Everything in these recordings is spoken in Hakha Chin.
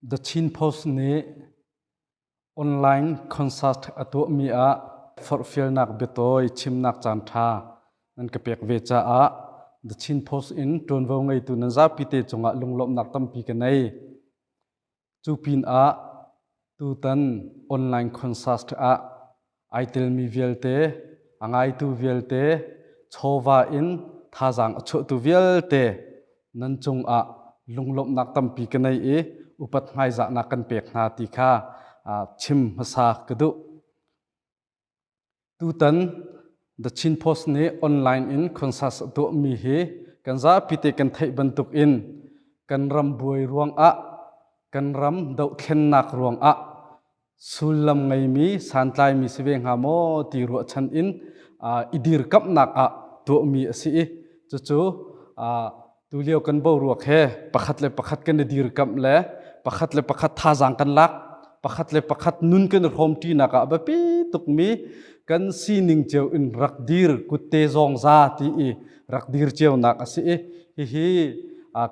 The Chin Post nih online concert a tuahmi ah forhfialnak biatawi chimnak caanṭha nan ka pek ve caah The Chin Post in ṭuanvo ngeitu nan zapite cungah lunglawmhnak tampi ka nei. Cu pinah tutan online concert ah ai telmi vialte, a ngaitu vialte, chawva in thazaang a chuahtu vialte nan cungah lunglawmhnak tampi ka nei i upat hmaizahnak kan pek hna ti kha chim hmasa ka duh. Tutan The Chin Post nih online in concert a tuahmi hi kan zapi te kan theih bantuk in kan ram buai ruangah kan ram dohthlennak ruangah sullam ngeimi santlaimi si ve hnga maw ti ruahchan in i dirkamhnak ah tuahmi a si i cucu tulio kan boruak he pakhat le pakhat kan i dirkamh le pakhat le pakhat thazaang kan lak pakhat le pakhat nun kan i hrawmṭinak ah a biapi tukmi kan sining cio in rak dir kutte zawng za ti i rak dir cionak a si i hihi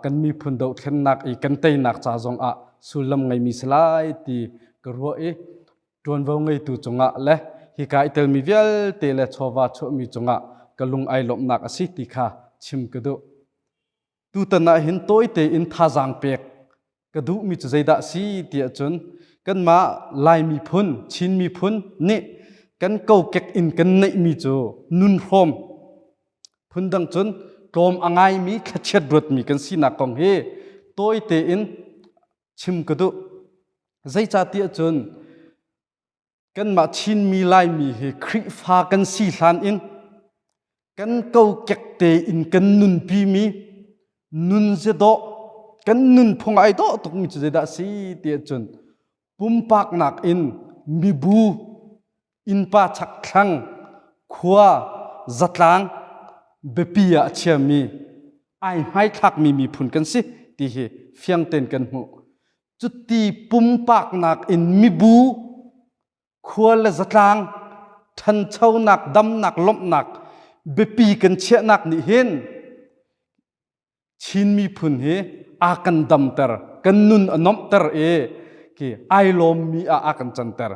kan miphun dohthlennak i kan teinak ca zong ah sullam ngeimi si lai ti ka ruah i ṭuanvo ngeitu cungah le hika i telmi vialte le chawva chuahmi cungah ka lung ai lawmhnak a si ti kha chim ka duh. Tutan ah hin tawite in thazaang pek ka duhmi cu zeidah si ti ahcun kanmah Lai miphun, Chin miphun nih kan kokek in kan neihmi cu nun hrawm phundang cun tlawm a ngaimi thlachiat ruatmi kan sinak kong hi tawite in chim ka duh. Zeicahtiah cun kanmah Chinmi Laimi hi Khrihfa kan si hlan in kan kokek tein kan nunpimi nun ziadawh kan nunphung ai dawh tukmi cu zeidah a si tiah cun pumpak nakin mibu innpa chakthlang khua zatlang biapi ah a chiami ai hmaithlakmi miphun kan si ti hi fiang tein kan hmuh. Cuti pumpaknak in mibu khua le zatlang ṭhanchonak damnak lawmhnak biapi kan chiahnak nih hin Chin miphun hi a kan damter kan nun a nuamhter i ki ai lawmmi ah a kan canter.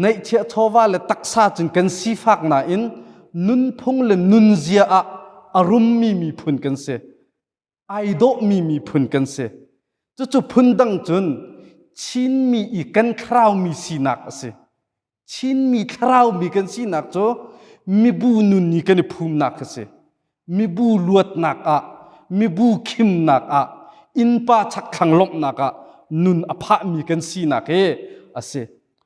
Neihchiah chawva le taksa cun kan sifak nain nunphung le nunzia ah a rummi miphun kan si. Ai dawhmi miphun kan si. Cucu phundang cun Chinmi i kan thlaraumi sinak a si. Chinmi thlaraumi kan sinak cu mibu nun i kan i phumnak a si. Mibu luatnak ah, mibu khimnak ah, innpa chakthlang lawmhnak ah nun a phahmi kan sinak hi a si.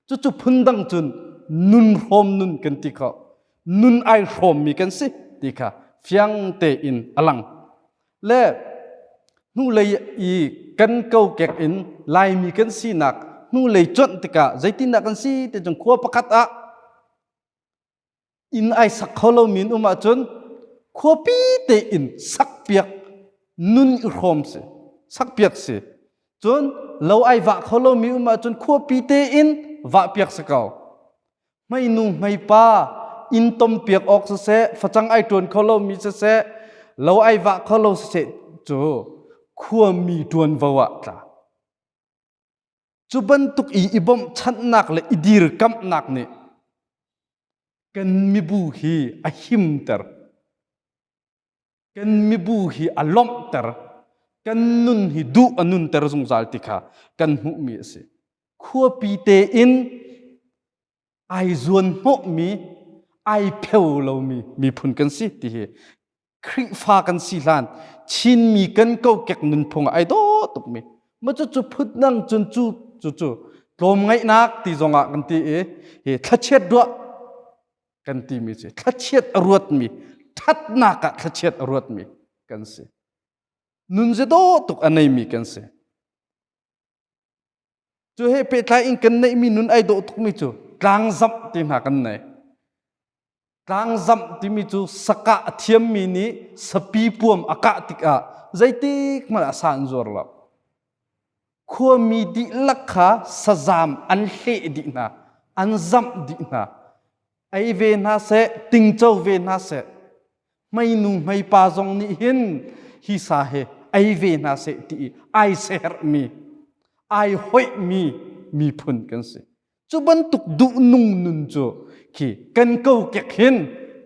Cucu phundang cun nun hrawm nun kan ti kho. Nun ai hrawmmi kan si ti kha fiang tein a lang. Le hnulei i kan kokek in Laimi kan sinak hnulei cuanh tikah zeitindah kan si ti cun khua pakhat ah inn ai sak kho lomi an um ahcun khuapi tein sakpiak nun i hrawm si sakpiak si cun lo ai vah kho lomi um ahcun khuapi tein vahpiak si ko hmeinu hmeipa inn tompiak awk siseh facang ai ṭuan kho lomi siseh lo ai vah kho lo siseh cu khuami ṭuanvo ah tla Cu bantuk i i bawmhchanhnak le i dirkamhnak nih kan mibu hi a himter. Kan mibu hi a lawmhter. Kan nun hi duh a nunter zungzal ti kha kan hmuhmi a si. Khuapi tein ai zuan hnawhmi, ai pheo lomi miphun kan si ti hi Khrihfa kan si hlan Chinmi kan kokek nunphung ai dawh tukmi ma cu cu phut nang cun cu cu cu tlawmngaihnak ti zongah kan ti i hi thlachiat ruah kan timi cu thlachiat a ruatmi ṭhatnak ah thlachiat a ruatmi kan si nun ze dawh tuk a neimi kan si Cu he pehtlai in kan neihmi nun ai dawh tukmi cu tlangzamh ti hna kan nei. Tlangzamh timi cu sakah a thiammi nih sapi puam a kah tikah zeitik hmanh ah sa an zuar lo. Khuami dihlak kha sazam an hleh dih hna, an zamh dih hna. Ei ve hna seh, tingco ve hna seh. Hmeinu hmeipa zong nih hin hi sa hi ei ve hna seh ti i ai sermi, ai hoihmi miphun kan si. Cu bantuk duhnung nun cu khi kan kokek hin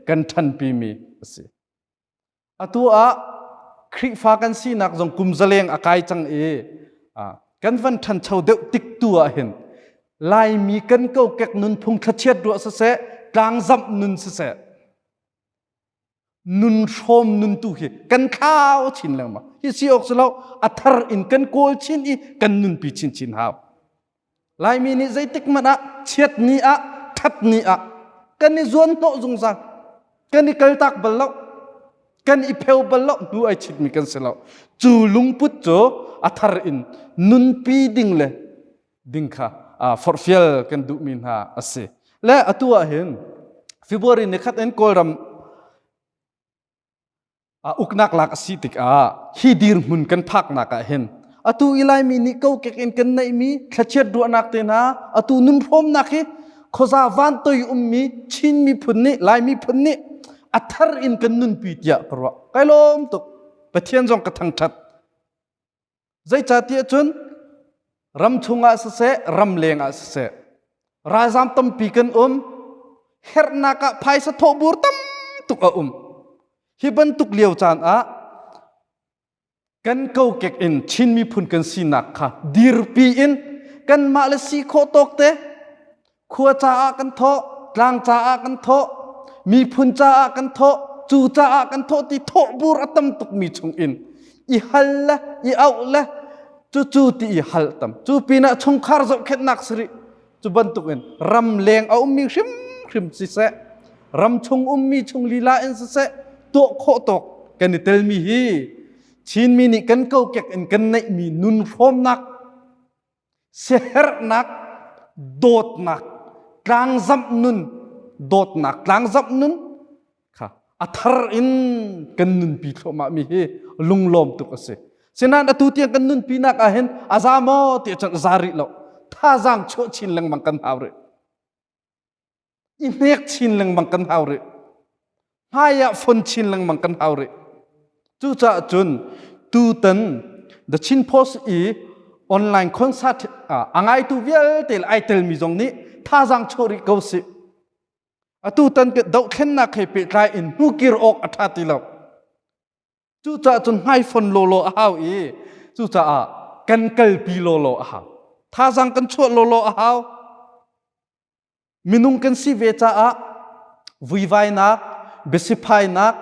kan ṭhanpimi a si. Atu ah Khrihfa kan sinak zong kum zaleng a kai cang i kan van ṭhancho deuh tik tu ah hin Laimi kan kokek nunphung thlachiat ruah siseh, tlangzamh nun siseh, nun hrawm nun tu hi kan thlau chin lengmang. Hi si awk si lo, a thar in kan kawl chin i kan nunpi chinchin hau. Laimi nih zeitik hmanh ah chiat ni ah that ni ah kan i zuan hnawh zungzal, kan i kaltak bal lo, kan i pheu bal lo, hnu ai chitmi kan si lo. Cu lungput cu a thar in nunpi ding le ding kha forhfial kan duhmi hna a si. Le atu ah hin February ni khat in Kawlram uknak lak a si tikah hi dirhmun kan phaknak ah hin atu i Laimi nih kokek in kan neihmi thlachiat ruahnak te hna atu nunhrawmnak hi khuaza van toi ummi Chin miphun nih Lai miphun nih a thar in kan nunpi tiah ka ruah. Kai lawm tuk. Pathian zong ka thangṭhat. Zeicahtiah cun ram chungah siseh, ram lengah siseh, ralzam tampi kan um, herhnak ah phaisa thawhbur tam tuk a um. Hi bantuk lio caan ah kan kokek in Chin miphun kan sinak kha dirpi in kanmah le si khawh tawk te khua caah kan thawh, tlang caah kan thawh, miphun caah kan thawh, cu caah kan thawh ti thawhbur a tam tukmi chung in i hal le i auh le cucu ti i hal tam. Cu pinah chungkhar zohkhenhnak siri cu bantuk in ram leng a ummi hrimhrim siseh, ram chung ummi chung lila in siseh, tuah khawh tawk kan i telmi hi Chinmi nih kan kokek in kan neihmi nun hrawmnak siaherhnak dawtnak tlangzamh nun dawtnak tlangzamh nun kha a thar in kan nunpi thluahmah mi hi lunglawm tuk a si. Sinain atu tiang kan nunpi nak ah hin a za maw ti cun a za rih lo. Thazaang chuah chin lengmang kan hau rih. I hnek chin lengmang kan hau rih. Hmai ah fon chin lengmang kan hau rih. Cucaah cun tutan The Chin Post i online concert a ngaitu vialte le ai telmi zong nih thazaang chuah rih ko sih. Atu tan dohthlennak he pehtlai in hnukir awk a ṭha ti lo. Cucaah cun hmaifon lawlaw a hau i cucaah kan kalpi lawlaw a hau. Thazaang kan chuah lawlaw a hau. Minung kan si ve caah vuivainak, biasiphainak,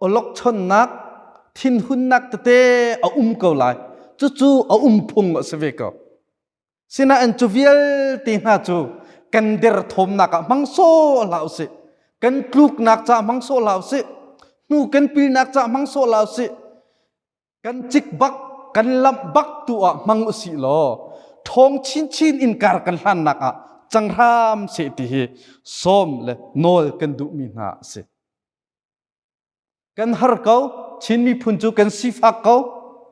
awlokchonnak, thinhunnak tete a um ko lai. Cucu a um phung a si ve ko. Sinain cu vialte hna cu kan derthawmnak ah hmang sawh hlah usih. Kan tluknak caah hmang sawh hlah usih. Hnu kan pilnak caah hmang sawh hlah usih. Kan cik bak, kan lamh bak tu ah hmang usih law ṭhawng chinchin in kar kan hlannak ah cang hram seh ti hi sawm le nawl kan duhmi hna a si. Kan har ko, Chin miphun cu kan sifak ko,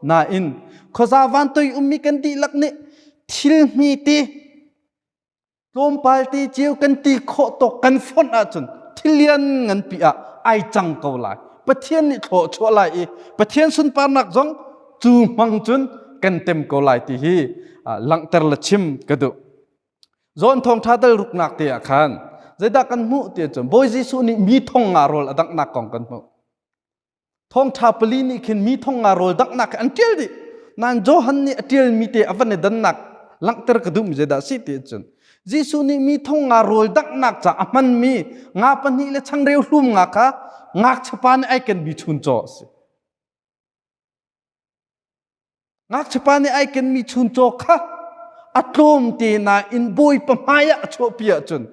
nain khuaza vantoi ummi kan dihlak nih thil hmi te tlawmpal te cio kan ti khawh tawk kan fonh ahcun thil lian nganpi ah ai cang ko lai. Pathian nih thlaw chuah lai i Pathian sunparnak zong cu hmang cun kan tem ko lai ti hi langhter le chim ka duh. John thawngṭha dal ruknak te ah khan zeidah kan hmuh ti cun Bawi Jesuh nih mi thong nga rawl a danghnak kong kan hmuh. Thawngṭha pali nih khin mi thong nga rawl danghnak an ṭial dih. Nain Johan nih a ṭialmi te a van i dannak langhter ka duhmi zeidah a si ti cun Jesuh nih mi thong nga rawl danghnak ca a hmanmi nga pahnih le changreu hlum nga kha ngakchiapa nih ai kenmi chuncaw a si. Ngakchiapa nih ai kenmi chuncaw kha a tlawmte nain Bawipa hmai ah a chuahpi ahcun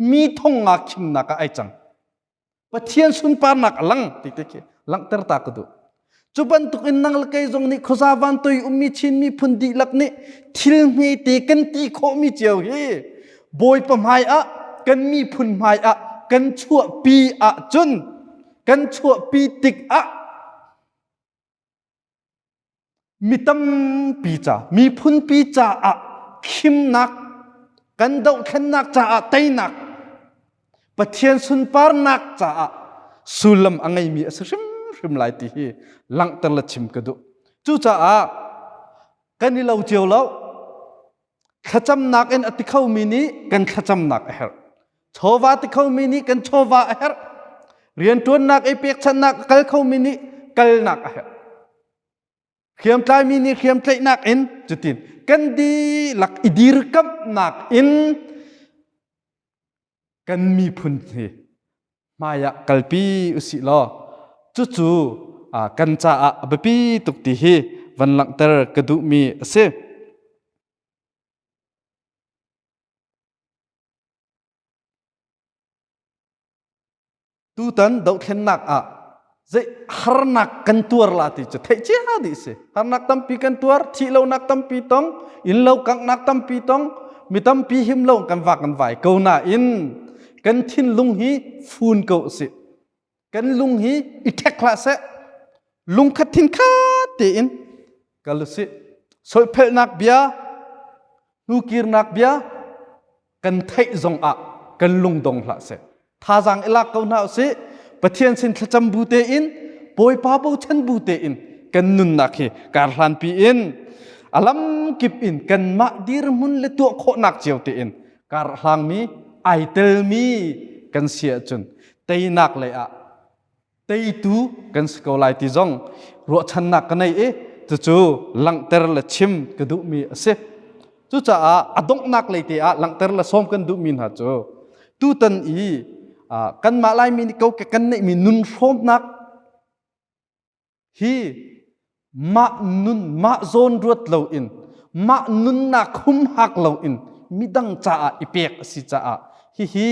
mi thong nga khimnak ah ai cang. Pathian sunparnak a lang ti te khi langhter ta ka duh. Cu bantuk in nang le kei zong nih khuaza vantoi ummi Chin miphun dihlak nih thil hmete kan ti khawhmi cio hi Bawipa hmai ah kan miphun hmai ah kan chuahpi ahcun kan chuahpi tik ah Mi tampi ca, miphunpi caah khimnak, kan dohthlennak caah teinak, Pathian sunparnak caah sullam a ngeimi a si hrimhrim lai ti hi langhter le chim ka duh. Cucaah kan i lo cio lo. Thlacamnak in a ti khomi nih kan thlacamnak a herh. Chawva ti khomi nih kan chawva a herh. Rianṭuannak i pekchanhnak a kal khomi nih kalnak a herh. Hriamtlaimi nih hriamtlaihnak in cutin kan dihlak i dirkamhnak in kan miphun hi hmaiah kalpi usih law cucu kan caah a biapi tuk ti hi van langhter ka duhmi a si. Tutan dohthlennak ah zei harnak kan tuar la ti cu theih cia dih si. Harnak tampi kan tuar, thih lonak tampi tong, inn lo kanghnak tampi tong, mi tampi him lo kan vak kan vai ko nain kan thinlung hi fun ko si. Kan lung hi i ṭhek hlah seh. Lungkhat thinkhat tein kal usih. Solphelhnak bia, hnukirnak bia kan theih zong ah kan lungdong hlah seh. Thazaang i lak ko hna usih. Pathian sin thlacam bu tein, Bawipa bochan bu tein kan nunnak hi kar hlanpi in a lamkip in kanmah dirhmun le tuah khawhnak cio tein kar hlangmi ai telmi kan si ahcun teinak lei ah teitu kan si ko lai ti zong ruahchannak ka nei i cucu langhter le chim ka duhmi a si. Cucaah a donghnak lei te ah langhter le sawm kan duhmi hna cu tutan i kanmah Laimi nih kokek kan neihmi nun hrawmnak hi mah nun mah zawn ruat loin mah nunnak humhak loin midang caah i pek a si caah hihi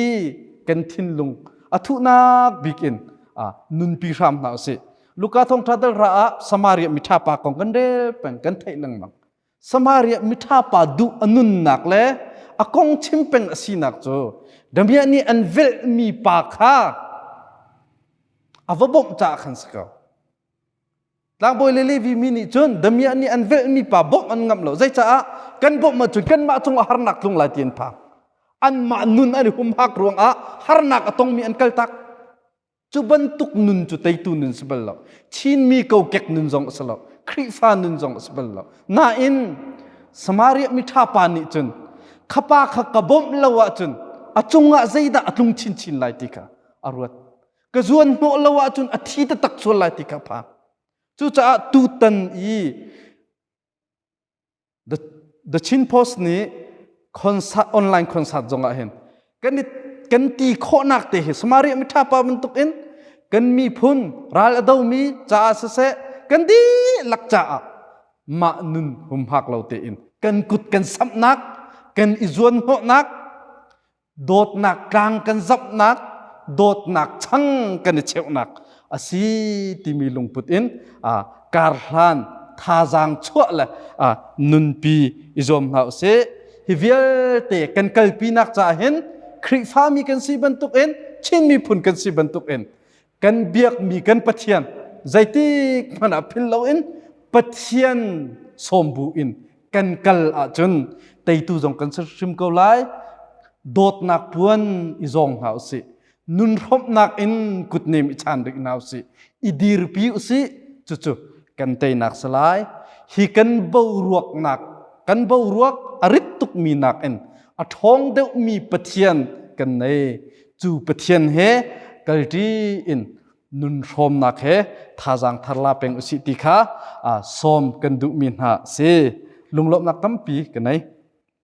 kan thinlung a thuhnak bik in nunpi hram hna usih. Luka thawngṭha dal ra ah Samaria miṭha pa kong kan rel peng kan theih lengmang. Samaria miṭha pa duh a nunnak le a kong chim peng a sinak cu damiah nih an velhmi pa kha a va bawmh caah khan si ko. Tlangbawi le Levi mi nih cun damiah nih an velhmi pa bawmh an ngamh lo. Zeicaah kan bawmh ahcun kanmah cungah harnak tlung lai ti an phang. Anmah nun an i humhak ruangah harnak a tongmi an kaltak. Cu bantuk nun cu teitu nun si bal lo. Chinmi kokek nun zong a si lo. Khrihfa nun zong a si bal lo. Nain Samaria miṭha pa nih cun kha pa kha ka bawmh lo ahcun a cungah zeidah a tlung chinchin lai ti kha a ruat. Ka zuan hnawh lo ahcun a thi taktak sual lai ti kha a phang. Cucaah tutan i The Chin Post nih concert online concert zong ah hin kan kan ti khawhnak te hi Samaria miṭha pa bantuk in kan miphun ral a domi caah siseh kan dihlak caah mah nun humhak lo tein kan kut kan samhnak kan i zuanhnawhnak dawtnak tlang kan zapnak dawtnak chang kan i cheuhnak a si timi lungput in karhlan thazaang chuah le nunpi i zuam hna usih. Hi vialte kan kalpinak caah hin Khrihfami kan si bantuk in Chin miphun kan si bantuk in kan biakmi kan Pathian zeitik hmanh ah phil loin Pathian sawmbu in kan kal ahcun teitu zong kan si hrim ko lai. Dawtnak puan i zawng hna usih. Nun hrawmhnak in kutnem i chan rih hna usih. I dirpi usih. Cucu kan teinak si lai. Hi kan boruaknak kan boruak a rit tukmi nakin a ṭhawng deuhmi Pathian kan nei. Cu Pathian he kalṭi in nun hrawmnak he thazaang thar la peng usih ti kha sawm kan duhmi hna si. Lunglawmhnak tampi ka nei.